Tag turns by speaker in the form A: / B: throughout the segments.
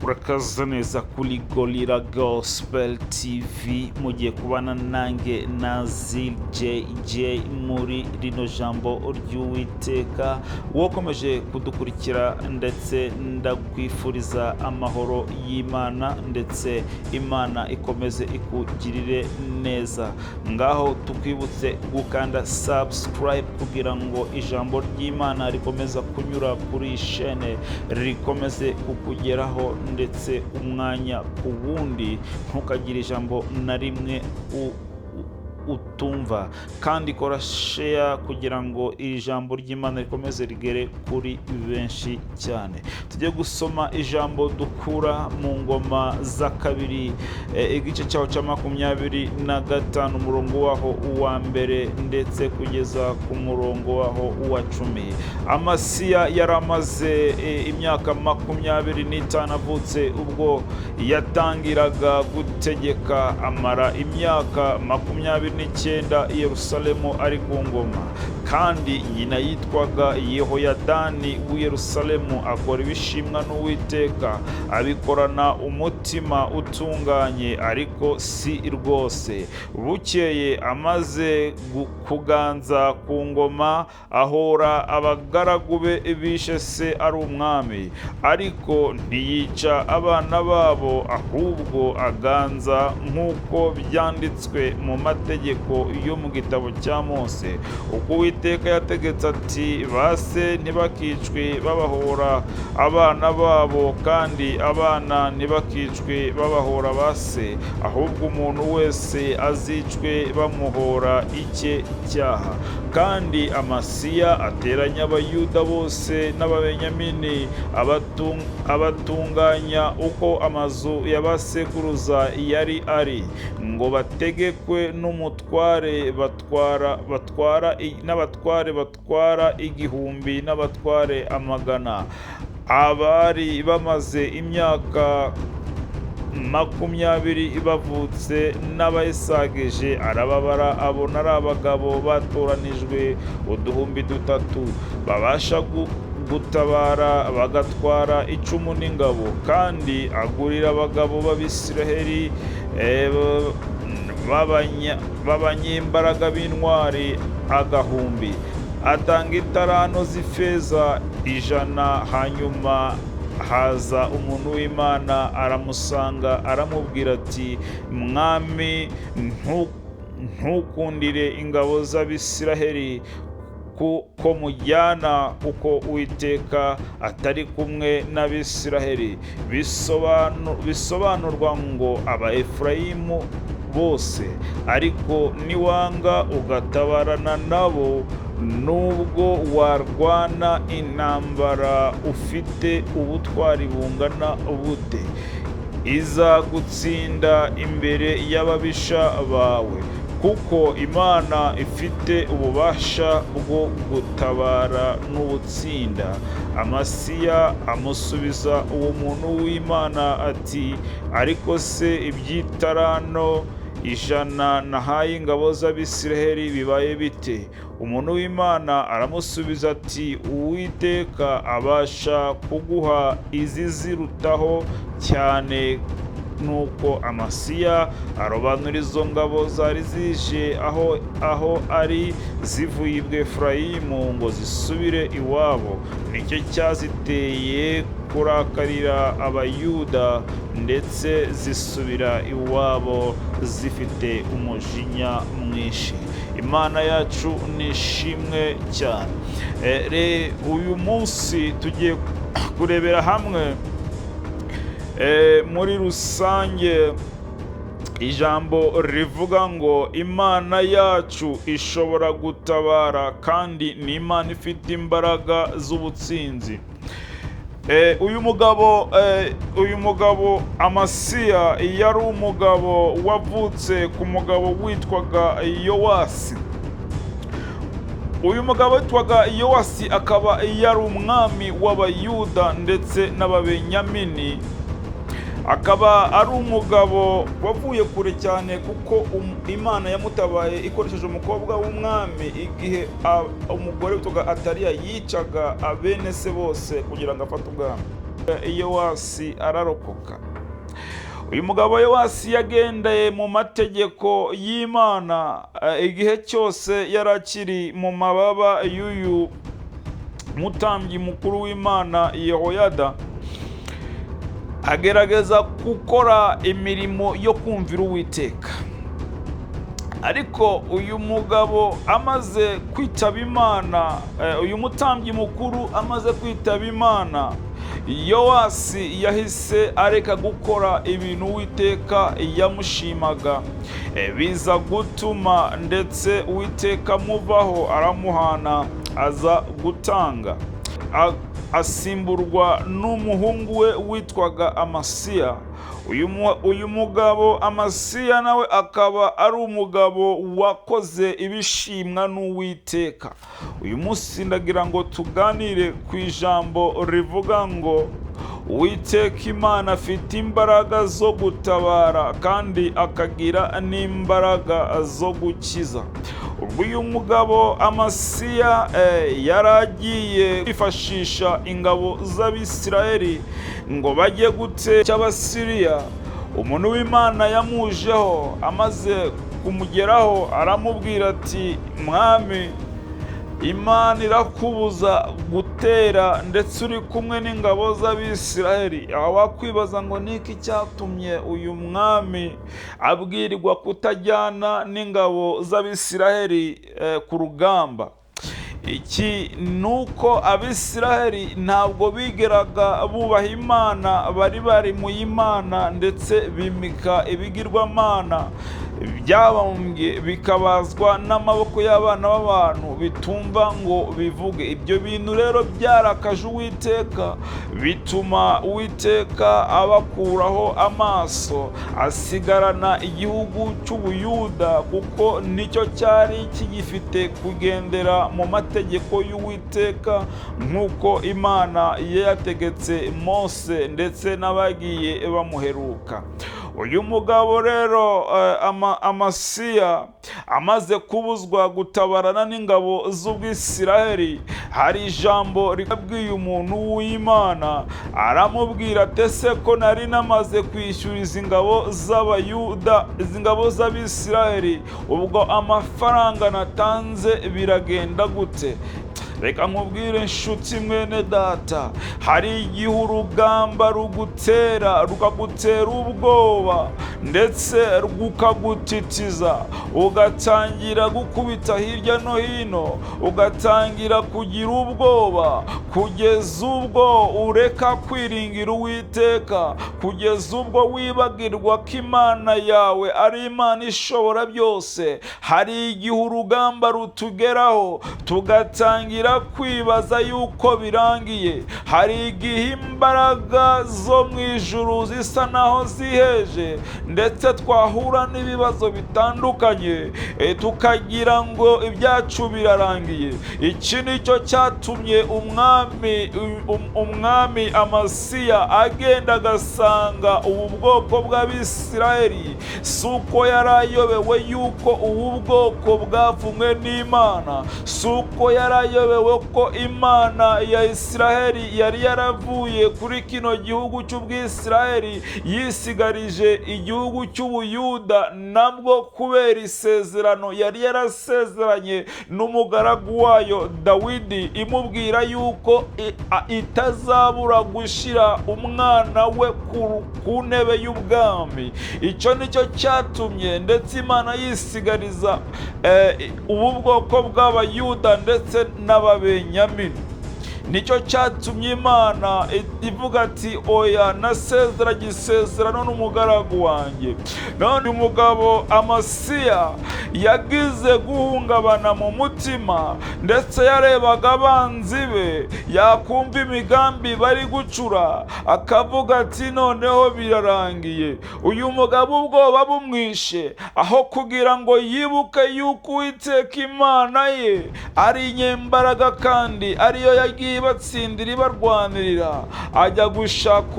A: Murakaza neza kuri Gorilla Gospel TV. Mugiye kubana nange Nazil JJ muri rino jambo ry'Uwiteka. Wokomeje kudukurikira, ndetse ndakwifuriza amahoro y'Imana, ndetse Imana ikomeze ikugirire neza. Ngaho tukwibutse gukanda subscribe kugira ngo ijambo ry'Imana rikomeza kunyura kuri iyi shene rikomeze kukugeraho, ndetse umwanya ku wundi ntukagire ijambo na rimwe utumva. Kandi kora share kugira ngo iri jambo ry'Imana rikomeze rigere kuri benshi cyane. Tujye gusoma ijambo dukura mu Ngoma za Kabiri, igice cyaho cya 25, umurongo waho uwa mbere ndetse kugeza ku murongo waho uwa 10. Amasiya yari amaze imyaka 25 avutse ubwo yatangiraga gutegeka, amara imyaka 29 i Yerusalemu ari ku ngoma. Kandi nyina yitwaga Yehoyadani w'i Yerusalemu. Akora ibishimwa n'Uwiteka, abikorana umutima utunganye, ariko si rwose. Bukeye amaze kuganza ku ngoma, ahora abagaragu be bishe se ari umwami, ariko ntiyica abana babo, ahubwo aganza nk'uko byanditswe mu mategeko yo mu gitabo cya Mose, uko Uwiteka yategetse ati: "Ba se ntibakicwe babahora abana babo, kandi abana ntibakicwe babahora ba se, ahubwo umuntu wese azicwe bamuhora icye cyaha." Kandi Amasiya ateranya Abayuda bose n'Ababenyamini, abatunganya uko amazu ya ba sekuruza yari ari, ngo bategekwe n'umutware batwara n'abatware batwara igihumbi n'abatware amagana. Abari bamaze imyaka 20 bavutse n'abayisagije arababara, abona ari abagabo batoranijwe 3000, babasha gutabara bagatwara icumu n'ingabo. Kandi agurira abagabo b'Abisiraheli b'abanyembaraga b'intwari agahumbi, atanga itaranto z'ifeza 100. Hanyuma haza umuntu w'Imana aramusanga, aramubwira ati: "Mwami, ntukundire ingabo z'Abisiraheli ko mujyana, uko Uwiteka atari kumwe n'Abisiraheli." Bisobanurwa ngo Abaefurayimu bose. Ariko niwanga ugatabarana nabo, nubwo warwana intambara ufite ubutwari bungana bute, izagutsinda imbere y'ababisha bawe, kuko Imana ifite ububasha bwo gutabara n'ubutsinda. Amasiya amusubiza uwo muntu w'Imana ati: "Ariko se iby'itarano 100 nahaye ingabo z'Abisiraheli bibaye bite?" Umuntu w'Imana aramusubiza ati: "Uwiteka abasha kuguha izizirutaho cyane." Nuko Amasiya arobanura izo ngabo zari zije aho ari zivuye i Bwefurayimu ngo zisubire iwabo. Nicyo cyaziteye kurakarira Abayuda, ndetse zisubira iwabo zifite umujinya mwinshi. Imana yacu ni ishimwe cyane. Uyu munsi tugiye kurebera hamwe muri rusange ijambo rivuga ngo Imana yacu ishobora gutabara, kandi ni Imana ifite imbaraga z'ubutsinzi. Uyu mugabo Amasiya yari umugabo wavutse ku mugabo witwaga Yowasi. Uyu mugabo witwaga Yowasi akaba yari umwami w'Abayuda ndetse n'Ababenyamini, akaba ari umugabo wavuye kure cyane, kuko Imana yamutabaye ikoresheje umukobwa w'umwami, igihe umugore witwaga Atariya yicaga abene se bose kugira ngo afate ubwami. Yowasi ararokoka. Uyu mugabo Yowasi yagendeye mu mategeko y'Imana igihe cyose yari akiri mu mababa y'uyu mutambyi mukuru w'Imana Yehoyada, agerageza gukora imirimo yo kumvira Uwiteka. Ariko uyu mugabo amaze kwitaba Imana, uyu mutambyi mukuru amaze kwitaba Imana, Yowasi yahise areka gukora ibintu Uwiteka yamushimaga, biza gutuma ndetse Uwiteka amuvaho aramuhana, aza gutanga, asimburwa n'umuhungu we witwaga Amasiya. Uyu mugabo Amasiya nawe akaba ari umugabo wakoze ibishimwa n'Uwiteka. Uyu munsi ndagira ngo tuganire ku ijambo rivuga ngo Uwiteka Imana afite imbaraga zo gutabara kandi akagira n'imbaraga zo gukiza. Ubwo uyu mugabo Amasiya yari agiye kwifashisha ingabo z'Abisirayeli ngo bajye gutera cy'Abasiriya, umuntu w'Imana yamujeho, amaze kumugeraho aramubwira ati: "Mwami, Imana irakubuza gutera ndetse uri kumwe n'ingabo z'Abisirayeli." Aho wakwibaza ngo niki cyatumye uyu mwami abwirwa kutajyana n'ingabo z'Abisirayeli ku rugamba? Iki ni uko Abisirayeli ntabwo bigeraga bubaha Imana, bari bari mu Imana ndetse bimika ibigirwamana byabumbwe bikabazwa n'amaboko y'abana b'abantu bitumva ngo bivuge. Ibyo bintu rero byarakaje Uwiteka, bituma Uwiteka abakuraho amaso, asigarana igihugu cy'Ubuyuda kuko nicyo cyari kigifite kugendera mu mategeko y'Uwiteka nk'uko Imana yayategetse Mose ndetse n'abagiye bamuheruka. Uyu mugabo rero Amasiya amaze kubuzwa gutabarana n'ingabo z'Ubwisiraheli, hari ijambo rikabwiye umuntu w'Imana, aramubwira ati: "Ese ko nari namaze kwishyura izi ngabo z'Abayuda, izi ngabo z'Abisiraheli, ubwo amafaranga natanze biragenda gute?" Reka nkubwire inshuti mwene data, hari igihe urugamba rugutera, rukagutera ubwoba ndetse rukagutitiza, ugatangira gukubita hirya no hino, ugatangira kugira ubwoba kugeza ubwo ureka kwiringira Uwiteka, kugeza ubwo wibagirwa ko Imana yawe ari Imana ishobora byose. Hari igihe urugamba rutugeraho tugatangira kwibaza yuko birangiye. Hari igihe imbaraga zo mu ijuru zisa naho ziheje, ndetse twahura n'ibibazo bitandukanye tukagira ngo ibyacu birarangiye. Iki nicyo cyatumye umwami Amasiya agenda agasanga ubu bwoko bw'Abisirayeli. Si uko yari ayobewe yuko ubu bwoko bwavumwe n'Imana, si uko yari ayobewe ko Imana ya Isiraheli yari yaravuye kuri kino gihugu cy'Ubwisiraheli yisigarije igihugu cy'Ubuyuda, nabwo kubera isezerano yari yarasezeranye n'umugaragu wayo Dawidi, imubwira yuko itazabura gushyira umwana we ku ntebe y'ubwami. Icyo nicyo cyatumye ndetse Imana yisigariza ubu bwoko bw'Abayuda ndetse n'Ababenyamini. Nicyo cyatumye Imana ivuga ati: "Oya, nasezeranye isezerano n'umugaragu wanjye." None umugabo Amasiya yagize guhungabana mu mutima, ndetse yarebaga abanzi be, yakumva imigambi bari gucura akavuga ati: "Noneho birarangiye." Uyu mugabo ubwoba bumwishe, aho kugira ngo yibuke yuko Uwiteka Imana ye ari inyembaraga kandi ariyo yagiye yagiye ibatsindira ibarwanirira, ajya gushaka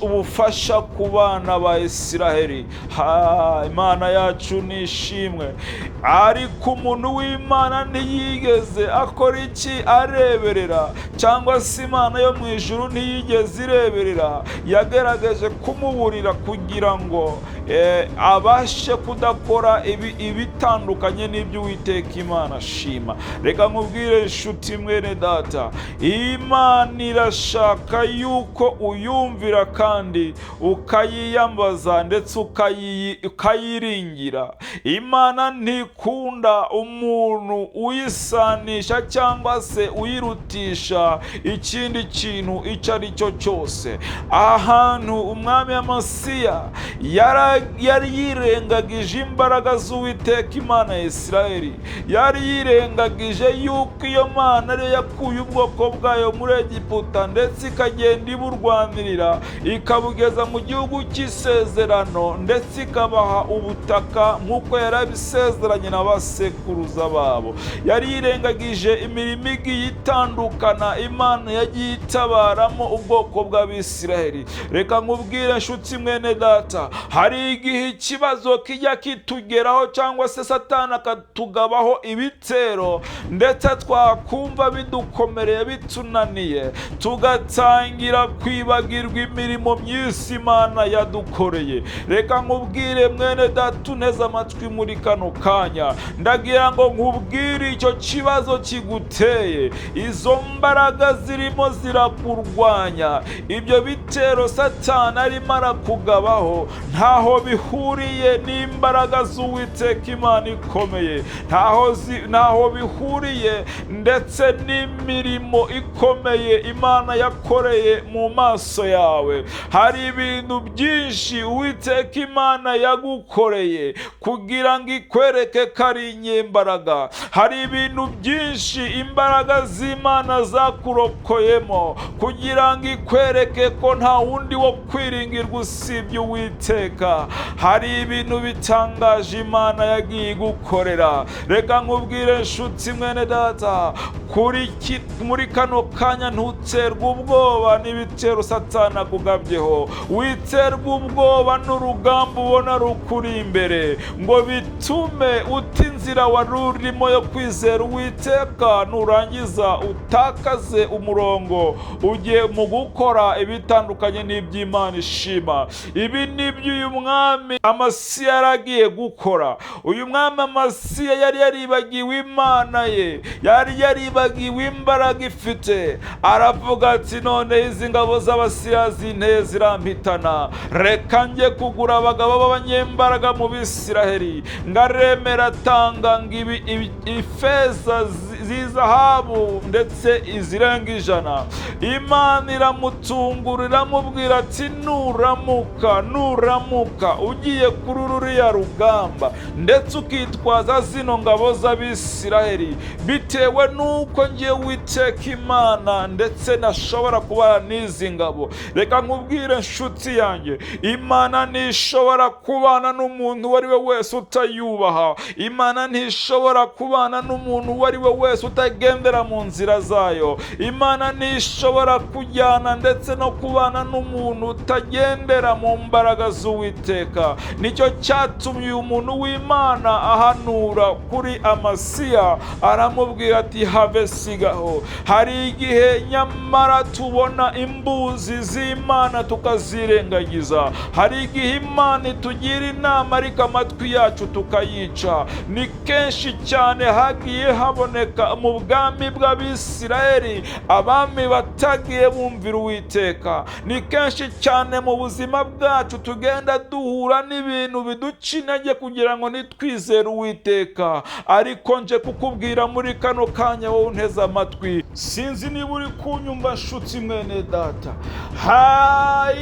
A: ubufasha ku bana ba Isiraheli. Ha, Imana yacu ni ishimwe. Ariko umuntu w'Imana ntiyigeze akora iki? Areberera, cyangwa se Imana yo mu ijuru ntiyigeze ireberera. Yagerageje kumuburira kugira ngo abashe kudakora ibitandukanye n'ibyo Uwiteka Imana ashima. Reka nkubwire inshuti mwene data, Imana irashaka yuko uyumvira kandi ukayiyambaza ndetse ukayiringira. Imana ntikunda umuntu uyisanisha cyangwa se uyirutisha ikindi kintu icyo ari cyo cyose. Ahantu umwami Amasiya yari yirengagije imbaraga z'Uwiteka Imana ya Isiraheli, yari yirengagije yuko iyo Mana ariyo yakuye ubwoko bwayo muri Egiputa, ndetse ikagenda iburwanirira ikabugeza mu gihugu cy'isezerano, ndetse ikabaha ubutaka nk'uko yarabisezeranye na basekuruza babo. Yari yirengagije imirimo igiye itandukana Imana yagiye itabaramo ubwoko bw'Abisiraheli. Reka nkubwire nshuti mwene data, hari igihe ikibazo kijya kitugeraho cyangwa se Satani akatugabaho ibitero, ndetse twakumva bidukomereye bitunaniye, tugatangira kwibagirwa imirimo myinshi Imana yadukoreye. Reka nkubwire mwene data uneze amatwi muri kano kanya, ndagira ngo nkubwire icyo kibazo kiguteye, izo mbaraga zirimo zirakurwanya, ibyo bitero Satani arimo arakugabaho ntaho bihuriye n'imbaraga z'Uwiteka Imana ikomeye, ntaho bihuriye ndetse n'imirimo ikomeye Imana yakoreye mu maso yawe. Hari ibintu byinshi Uwiteka Imana yagukoreye kugira ngo ikwereke ko ari inyembaraga. Hari ibintu byinshi imbaraga z'Imana zakurokoyemo kugira ngo ikwereke ko nta wundi wo kwiringirwa usibye Uwiteka. Hari ibintu bitangaje Imana yagiye igukorera. Reka nkubwire nshuti mwene data, muri kano kanya ntuterwe ubwoba n'ibitero Satani akugabyeho, witerwe ubwoba n'urugamba ubona rukuri imbere, ngo bitume uta inzira wari urimo yo kwizera Uwiteka, nurangiza utakaze umurongo ugiye mu gukora ibitandukanye n'iby'Imana ishima. Ibi nibyo uyu mwami Amasiya yaragiye gukora. Uyu mwami Amasiya yari yaribagiwe Imana ye, yari yaribagiwe imbaraga ifite. Aravuga ati none izi ngabo z'Abasiriya zinteye zirampitana, reka njye kugura abagabo b'abanyembaraga mu Bisiraheli. Ngaremera atanga ifeza z'izahabu ndetse izirenga 100. Imana iramutungura iramubwira ati nuramuka ugiye kuri ruriya rugamba ndetse ukitwaza zino ngabo z'Abisiraheli, bitewe n'uko ngiye Uwiteka Imana ndetse nashobora kubana n'izi ngabo. Reka nkubwire nshuti yanjye, Imana ntishobora kubana n'umuntu uwo ari we wese utayubaha. Imana ntishobora kubana n'umuntu uwo ari we wese utagendera mu nzira zayo. Imana ntishobora kujyana ndetse no kubana n'umuntu utagendera mu mbaraga z'Uwiteka. Nicyo cyatumye uyu muntu w'Imana ahanura kuri Amasiya, aramubwira ati have sigaho. Hari igihe nyamara tubona imbuzi z'Imana tukazirengagiza. Hari igihe Imana itugira inama ariko amatwi yacu tukayica. Ni kenshi cyane hagiye haboneka mu bwami bw'Abisiraheli abami batagiye bumvira Uwiteka. Ni kenshi cyane mu buzima bwacu tugenda duhura n'ibintu biduca intege kugira ngo nitwizere Uwiteka. Ariko nje kukubwira muri kano kanya wowe unteze amatwi, sinzi niba uri kunyumva nshuti mwene data,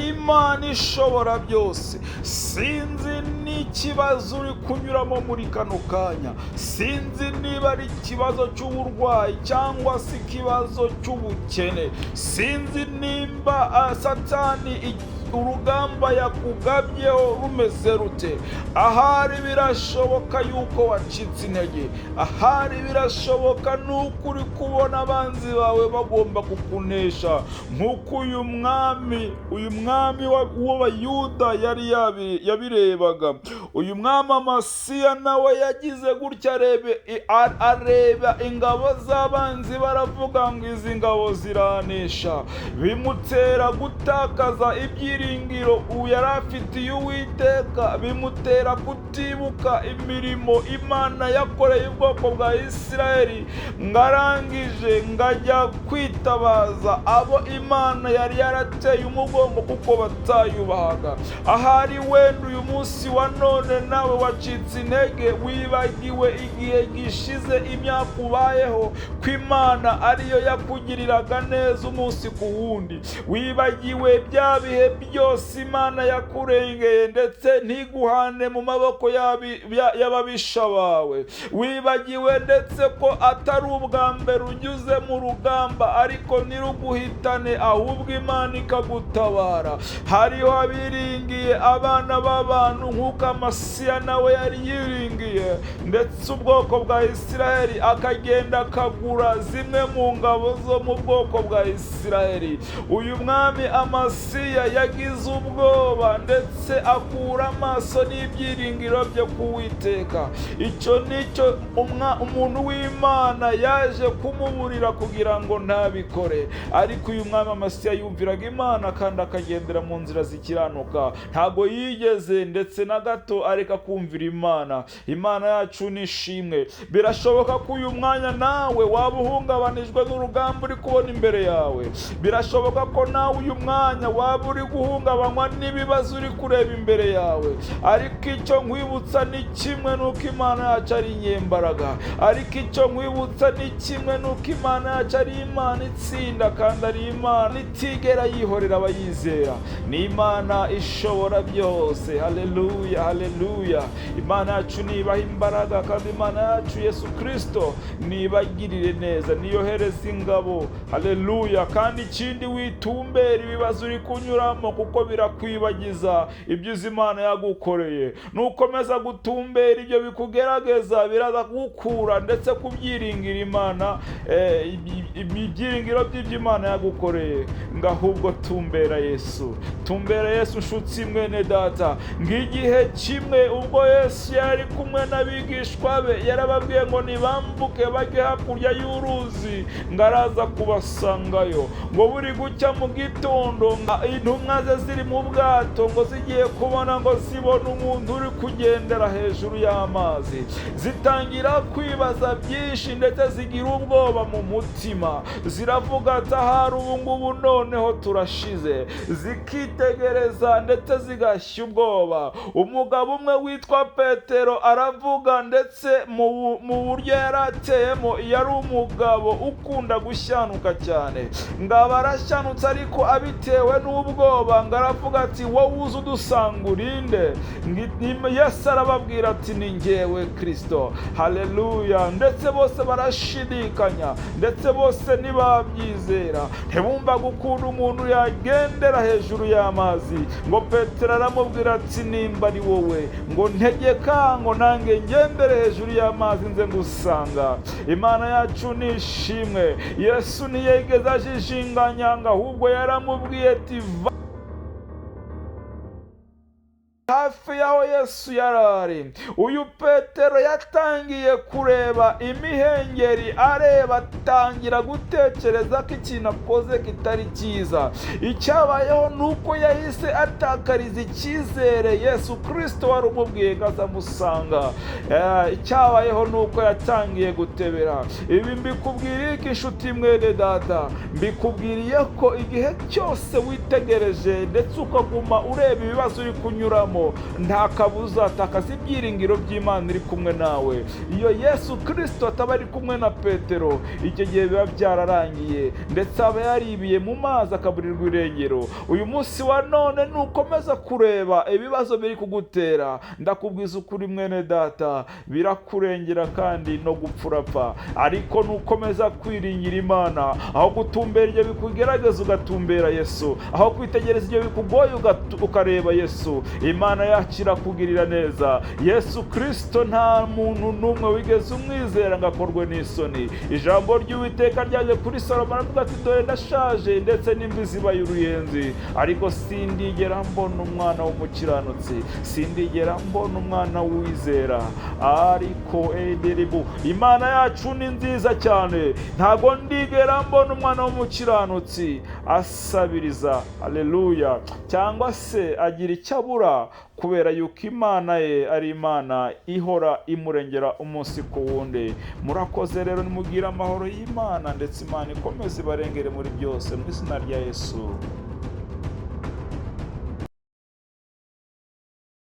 A: Imana ishobora byose. Sinzi n'ikibazo uri kunyuramo muri kano kanya, sinzi niba ari ikibazo cy'uburwayi cyangwa se ikibazo cy'ubukene, sinzi nimba Satani Urugamba yakugabyeho rumeze rute? Ahari birashoboka yuko wacitse intege, ahari birashoboka nuko uri kubona abanzi bawe bagomba kukunesha, nk'uko uyu mwami w'Abayuda yari yabirebaga. Uyu mwami Amasiya nawe yagize gutya, areba ingabo z'abanzi, baravuga ngo izi ngabo ziranesha, bimutera gutakaza ibyiringiro ubu yari afitiye Uwiteka, bimutera kutibuka imirimo Imana yakoreye ubwoko bwa Isirayeli, ngarangije ngajya kwitabaza abo Imana yari yarateye umugongo kuko batayubahaga. Ahari wenda uyu munsi wa none nawe wacitse intege, wibagiwe igihe gishize, imyaka ubayeho, ko Imana ariyo yakugiriraga neza umunsi ku wundi, wibagiwe bya bihe byose Imana yakurengeye ndetse ntiguhane mu maboko y'ababisha bawe, wibagiwe ndetse ko atari ubwa mbere unyuze mu rugamba ariko ntiruguhitane, ahubwo Imana ikagutabara. Hariho abiringiye abana b'abantu nk'uko Amasiya nawe yari yiringiye ndetse ubwoko bwa Isirayeli, akagenda akagura zimwe mu ngabo zo mu bwoko bwa Isirayeli. Uyu mwami Amasiya yagize ubwoba ndetse akura amaso n'ibyiringiro bye ku Uwiteka. Icyo nicyo umuntu w'Imana yaje kumuburira kugira ngo ntabikore. Ariko uyu mwami Amasiya yumviraga Imana kandi akagendera mu nzira zikiranuka, ntabwo yigeze ndetse na gato areka kumvira Imana. Imana yacu ni ishimwe. Birashoboka ko uyu mwanya nawe waba uhungabanijwe n'urugamba uri kubona imbere yawe. Birashoboka ko nawe uyu mwanya waba uri guhungabanywa n'ibibazo uri kureba imbere yawe. Ariko icyo nkwibutsa ni kimwe, nuko Imana yacu ari inyembaraga. Ariko icyo nkwibutsa ni kimwe, nuko Imana yacu ari Imana itsinda, kandi ari Imana itigera yihorera abayizera. Ni Imana ishobora byose. Haleluya, haleluya! Imana yacu nibaha imbaraga, kandi Imana yacu Yesu Kirisito nibagirire neza, niyohereza ingabo. Haleluya! Kandi ikindi, witumbera ibibazo uri kunyuramo, kuko birakwibagiza ibyiza Imana yagukoreye. Nukomeza gutumbera ibyo bikugerageza, biraza kugukura ndetse kubyiringira Imana, ibyiringiro by'ibyo Imana yagukoreye, ngo ahubwo tumbera Yesu, tumbera Yesu. Nshuti mwene data, ng'igihe kimwe ubwo Yesu yari kumwe n'abigishwa be, yarababwiye ngo nibambuke bajye hakurya y'uruzi, ngo araza kubasangayo. Ngo buri gucya mu gitondo, intumwa ze ziri mu bwato, ngo zigiye kubona ngo zibona umuntu uri kugendera hejuru y'amazi, zitangira kwibaza byinshi ndetse zigira ubwoba mu mutima, ziravuga ati ahari ubu ngubu noneho turashize. Zikitegereza ndetse zigashya ubwoba. Umugabo umwe witwa Petero aravuga, ndetse mu buryo yari ateyemo, yari umugabo ukunda gushyanuka cyane, ngo aba arashyanutse ariko abitewe n'ubwoba, ngo aravuga ati wowe uze udusanga urinde? Yesu arababwira ati ni njyewe Kirisito. Haleluya! Ndetse bose barashidikanya, ndetse bose ntibabyizera, ntibumvaga ukuntu umuntu yagendera hejuru y'amazi. Ngo Petero aramubwira ati nimba ari wowe, ngo ntegeka ngo nange ngendere hejuru y'amazi nze ngusanga. Imana yacu ni ishimwe. Yesu ntiyigeze ajijinganya, ngo ahubwo yaramubwiye ati va hafi y'aho Yesu yarari. Uyu Petero yatangiye kureba imihengeri, areba atangira gutekereza ko ikintu akoze kitari cyiza. Icyabayeho ni uko yahise atakariza icyizere Yesu Kirisito wari umubwiye ngo azamusanga. Icyabayeho ni uko yatangiye gutebera. Ibi mbikubwiriye iki, inshuti mwene data? Mbikubwiriye ko igihe cyose witegereje ndetse ukaguma ureba ibibazo uri kunyuramo, kunyuramo, nta kabuza takaza ibyiringiro by'Imana iri kumwe nawe. Iyo Yesu Kirisito ataba ari kumwe na Petero, icyo gihe biba byararangiye, ndetse aba yaribiye mu mazi akaburirwa irengero. Uyu munsi wa none nukomeza kureba ibibazo biri kugutera, ndakubwiza ukuri mwene data, birakurengera kandi no gupfa urapfa. Ariko nukomeza kwiringira Imana, aho gutumbera ibyo bikugerageza ugatumbera Yesu, aho kwitegereza ibyo bikugoye ukareba Yesu, Imana yacu irakugirira neza. Yesu Kirisito nta muntu n'umwe wigeze umwizera ngo akorwe n'isoni. Ijambo ry'Uwiteka ryaje kuri Salomo aravuga ati dore ndashaje ndetse n'imvi zibaye uruyenzi, ariko sindigera mbona umwana w'umukiranutsi, sindigera mbona umwana w'uwizera. Ariko ederibu, Imana yacu ni nziza cyane, ntago ndigera mbona umwana w'umukiranutsi asabiriza, haleluya, cyangwa se agira icyo abura, kubera yuko Imana ye ari Imana ihora imurengera umunsi ku wundi. Murakoze rero, nimugire amahoro y'Imana, ndetse Imana ikomeze ibarengere muri byose mu izina rya Yesu.